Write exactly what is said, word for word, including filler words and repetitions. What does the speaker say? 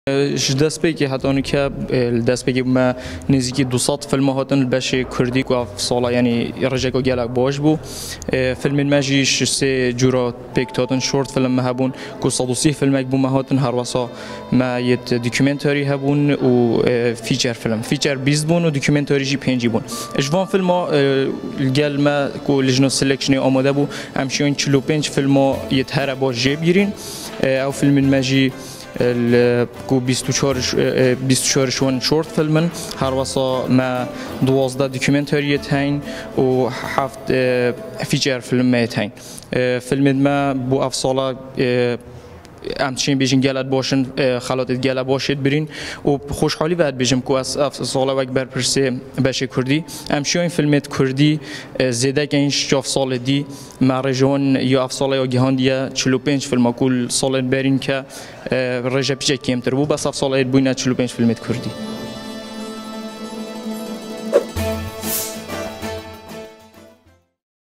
Ji destpêkê heta nûke, e, li destpêkê me nêzîkî du sed filma hatin li beşê kurdî ku ev sala, yanî rêjeka gelek baş bû. E, filmên me jî ji sê cûra pêk hatin, short film me hebûn ku sed û sî filmek bû me hatin, herwesa me yêt dokumentarî hebûn û, e, feature film. Feature bîst bûn û dokumentarî jî pêncî bûn. Ji van filma, e, li gel me ku lijna selectionê amade bû, em şiyoyn çil û pênc filma yêt here baş jê bîrîn. E, ew filmên me jî li ku bîst û çar ş-, e, e, bîst û çar şiwan short film in. Herwesa me duwazdeh dokumentariyê heyn û heft, e, feature film me heyn. E, filmên me bo ev sala, e, em çîn bêjin gelek baş in, e, xelatê gelek baş ê birîn û xweşhalî ve dibêjim ku ez ev sala wek berpirsê beşê kurdî em şiyoyn filmê kurdî, e, zêde keyin ji çav salê dî. Me rêjewan ya ev sala ya gihandiye çil û pênc filma ku li salên berîn ke, e, rêje piçek kêmtir bû, bes ev sala yê bûyne çil û pênc filmê kurdî.